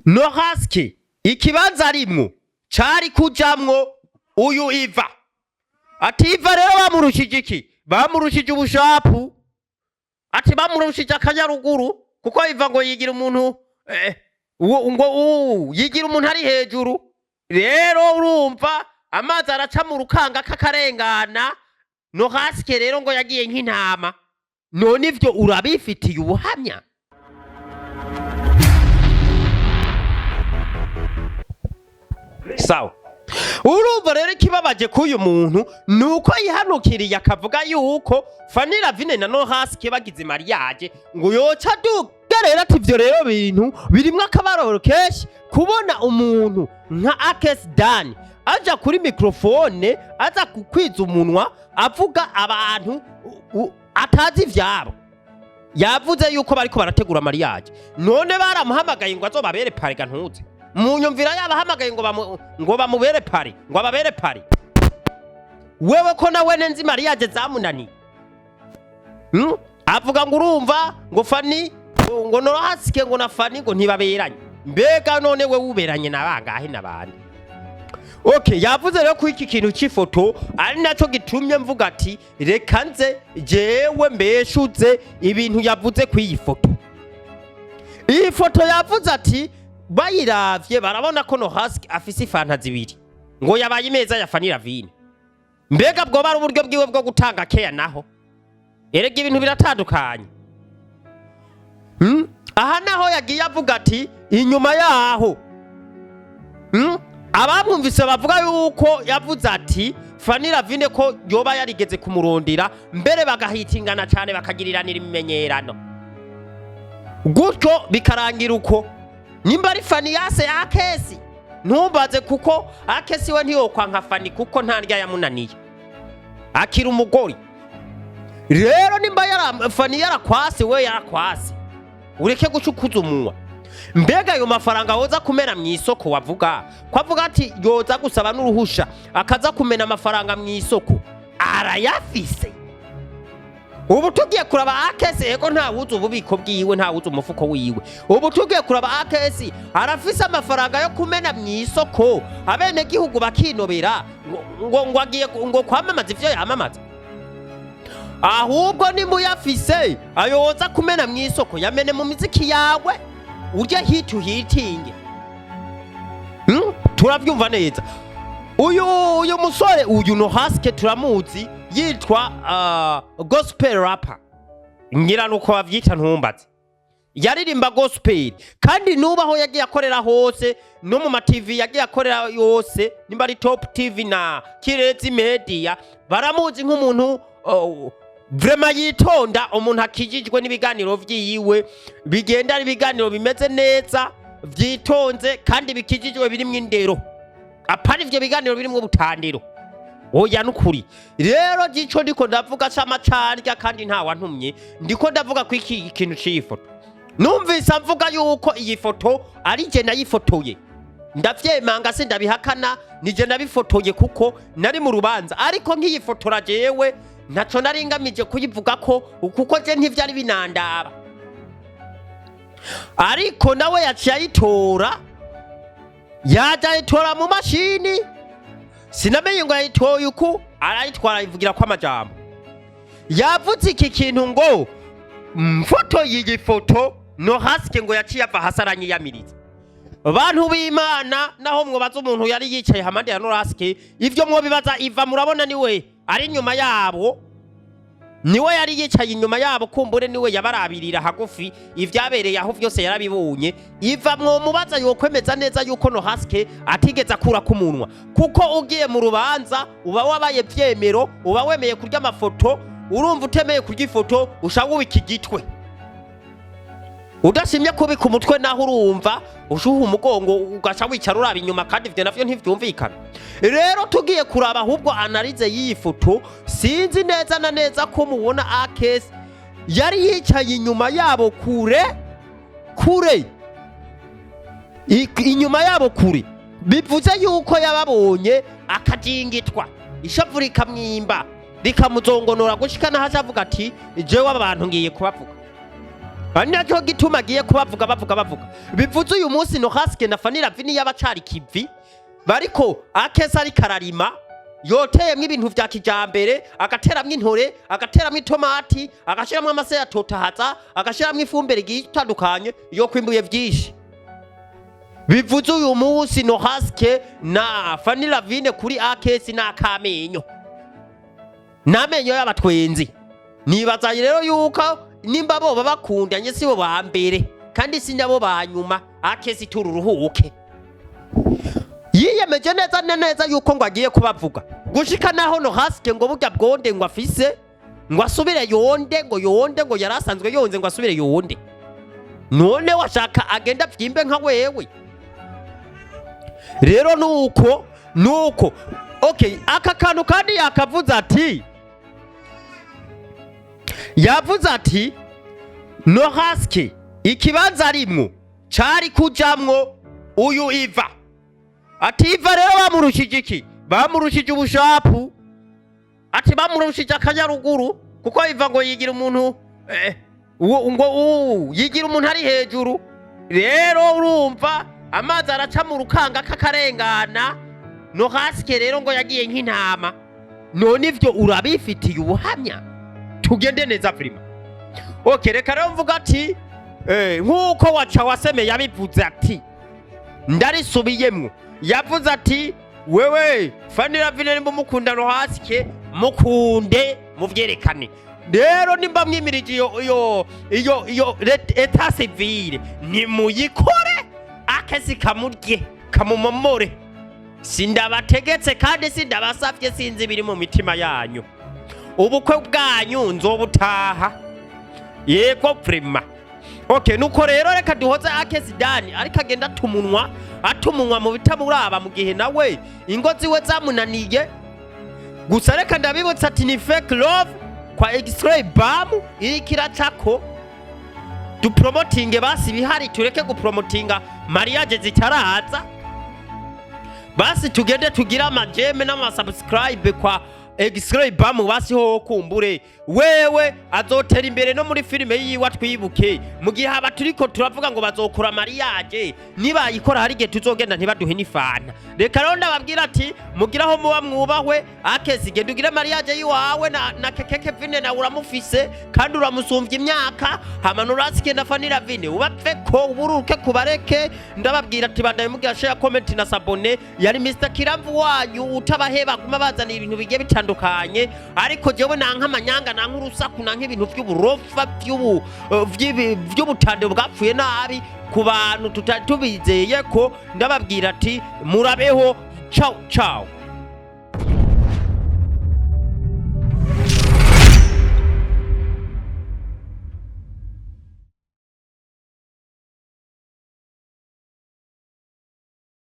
Nohaski ikibanza arimwo cari kujamwo uyu Iva. Ati Iva rero bamurushije iki? Bamurushije ubushapu. Ati bamurushije akanyaruguru, kuko Iva ngo yigira umuntu ngo yigira umuntu ari hejuru. Rero urumva amazi araca mu rukanga k'akarengana. Nohaski rero ngo yagiye nk'intama. None ivyo urabifitiye ubuhamya? Sawa. Urumva rero ikibabaje k'uyu muntu ni uko yihanukiriye akavuga yuko Fanny Lavine na Nohaski bagize mariage ngo yoca aduga. Rero ati ivyo rero bintu birimwo akabaroro kenshi kubona umuntu nka Akes Dan aja kuri mikrofone aza kukwiza umunwa avuga abantu atazi ivyabo. Yavuze yuko bariko barategura mariage, none baramuhamagaye ngo azobabere pare ga ntuze munyumvira yabahamagaye ngo bamubere pare, ngo ababere pare. Wewe ko nawe nzi mariage zamunaniye. Avuga ngo urumva ngo Fanny ngo Nohasike ngo na Fanny ngo ntibaberanye. Mbega none we uberanye na bangahe na bande? Okay, yavuze rero ko iki kintu cy'ifoto ari nacyo gitumye mvuga ati reka nze jewe mbeshuze ibintu yavuze ku iyi foto. Iyi foto yavuze ati bayiravye barabona ko Nohaski afise ifanta zibiri, ngo yabaye imeza ya Fanny Lavine. Mbega bwoba ari uburyo bwiwe bwo gutanga keya? Naho erega ibintu biratandukanye. Aha naho yagiye avuga ati inyuma yaho Abamwumvise bavuga yuko yavuze ati Fanny Lavine ko yoba yarigeze kumurondera mbere bagahitingana cyane bakagiriranira imimenyerano, gutyo bikarangira uko. Nimba ari Fanny yase Akesi ntumbaze, kuko Akesi we ntiyokwanka Fanny kuko nta ndya yamunaniye akira umugore. Rero nimba Fanny yarakwase, we yarakwase, ureke gucukuza umunwa. Mbega ayo mafaranga woza kumena mu isoko wavuga ko avuga ati yoza gusaba n'uruhusha akaza kumena amafaranga mu isoko, arayafise? Ubu tugiye kuraba Akesi, ego ntawuzi ububiko bwiwe, ntawuzi umufuko wiwe. Ubu tugiye kuraba Akesi arafise amafaranga yo kumena mu isoko abenegihugu bakinobera ngo agiye ngo kwamamaza ivyo yamamaza? Ahubwo nimba uyafise ayo woza kumena mu isoko, yamene mu miziki yawe urye hit uhitinge. Turavyumva neza. Uyu musore uyu Nohaske turamuzi yitwa gospel rapper, ngira nuko bavyita ntumbaze. Yaririmba gospel kandi nubaho yagiye akorera hose no mu ma TV yagiye akorera yose, nimba ari Top TV na Kirezi Media, baramuzi nk'umuntu vraiment yitonda, umuntu akijijwe n'ibiganiro vyiwe bigenda ari ibiganiro bimeze neza, vyitonze kandi bikijijwe, birimwo indero, apana ivyo biganiro birimwo ubutandiro. Oya nukuri. Rero gico ndiko ndavuga c'amacarya kandi nta wantumye, ndiko ndavuga ko iki kintu c'iyi foto numvise avuga yuko iyi foto ari je nayifotoye, ndavyemanga se ndabihakana, nije nabifotoye kuko nari mu rubanza. Ariko nkiyifotora jewe ntaco nari ngamije kuyivuga ko, kuko je ntivyari binandaba. Ariko nawe yaciye ayitora, yaja ayitora mu mashini, sinamenye ngo yayitoye uku, arayitwara ayivugira ko amajambo. Yavuze iki kintu ngo mfoto iyi foto Nohasike ngo yaciye ava hasi aranyiyamiriza. Bantu b'Imana, naho mwobaza umuntu yari yicaye hamande ya Nohasike, ivyo mwobibaza Iva, murabona niwe ari inyuma yabo, niwe yari yicaye inyuma yabo, kumbure niwe yabarabirira hagufi ivyabereye aho vyose yarabibonye. Iva mwomubaza yokwemeza neza yuko Nohasike atigeze akura k'umunwa, kuko ugiye mu rubanza uba wabaye vyemero, uba wemeye kurya amafoto. Urumva utemeye kurya ifoto ushaka wubika igitwe, udashimye kubika umutwe naho urumva ushuha umugongo ugaca wicara uraba inyuma, kandi ivyo navyo ntivyumvikana. Rero tugiye kuraba ahubwo analyse y'iyi foto, sinzi neza na neza ko mubona Akesi yari yicaye inyuma yabo kure kure, inyuma yabo kure, bivuze yuko yababonye akajingitwa, ishavu rikamwimba rikamuzongonora gushika naho aza avuga ati jewe aba bantu ngiye kubavuga. Ari nacyo gituma agiye kubavuga bavuga bavuga. Bivuze uyu munsi Norasque na Fanny Lavine y'abacari kivi bariko, Akeza ariko ararima, yoteyemwo ibintu vya kijambere, agateramwo intore, agateramwo itomati, agashiramwo amase ya totahaza, agashiramwo ifumbire igiye itandukanye, yo kwimbuye vyinshi. Bivuze uyu munsi Norasque na Fanny Lavine kuri Akesi n'akamenyo n'amenyo y'abatwenzi. Nibaza rero yuko nimba boba bakundanye, sibo ba mbere kandi si nabo ba nyuma. Akesi, tura uruhuke. Yiyemeje neza na neza yuko ngo agiye kubavuga gushika naho Norasque ngo burya bwonde ngo afise ngo asubire yonde, ngo yonde, ngo yari asanzwe yonze, ngo asubire yonde. None washaka agenda avyimbe nka wewe? Rero nuko okay, aka kantu kandi yakavuze ati, yavuze ati Norasque ikibanza arimwo cari kujamwo uyu Iva. Ati Iva rero bamurushije iki? Bamurushije ubushapu. Ati bamurushije akanyaruguru, kuko Iva ngo yigira umuntu ngo yigira umuntu ari hejuru. Rero urumva amazi araca mu rukanga k'akarengana. Norasque rero ngo yagiye nk'intama. None ivyo urabifitiye ubuhamya? Tugende neza vraiment. Okay, reka rero mvuga ati nk'uko waca waseme yabivuze, ati ndarisubiyemwo, yavuze ati wewe Fanny Lavine, nimba mukunda Norasque, mukunde muvyerekane. Rero nimba mwimirije iyo état civil, nimuyikore, akesi kamurye kamumomore. Sindabategetse kandi sindabasavye, sinzi ibiri mu mitima yanyu. Ubukwe bwanyu nzobutaha, yego vraiment. Okay, nuko rero reka duhoze Akesi Dani, ariko agenda atumunwa atumunwa mu bitamuraba, mu gihe nawe ingo ziwe zamunaniye. Gusa reka ndabibutsa ati ni Fake Love kwa X-Ray Bam iriko iracako. Dupromotinge basi ibihari, tureke gupromotinga mariage zitaraza. Basi tugende tugire ama j'aime n'ama subscribe kwa X-Ray Bam, basi ho kumbure wewe azotera imbere no muri filime yiwe atwibuke. Mu gihe aba turiko turavuga ngo bazokora mariage, nibayikora hari igihe tuzogenda ntibaduhe n'ifanta. Reka rero ndababwira ati mugira aho muba mwubahwe. Akesi, genda ugire mariage yiwawe na Keke Kevine, nawe uramufise kandi uramusumvya imyaka. Hama Norasque na Fanny Lavine ubapfe ko uburuke kubareke. Ndababwira ati bandaye mugira share, comment na s'abonner. Yari Mr Kiramvu wanyu utabaheba, guma bazana ibintu bigiye bitandukanye, ariko jewe nanka amanyanga, nanka urusaku, nanka ibintu vy'uburofa, vy'ubutande bwapfuye nabi ku bantu tutari tubizeye ko. Ndababwira ati murabeho, ciao ciao.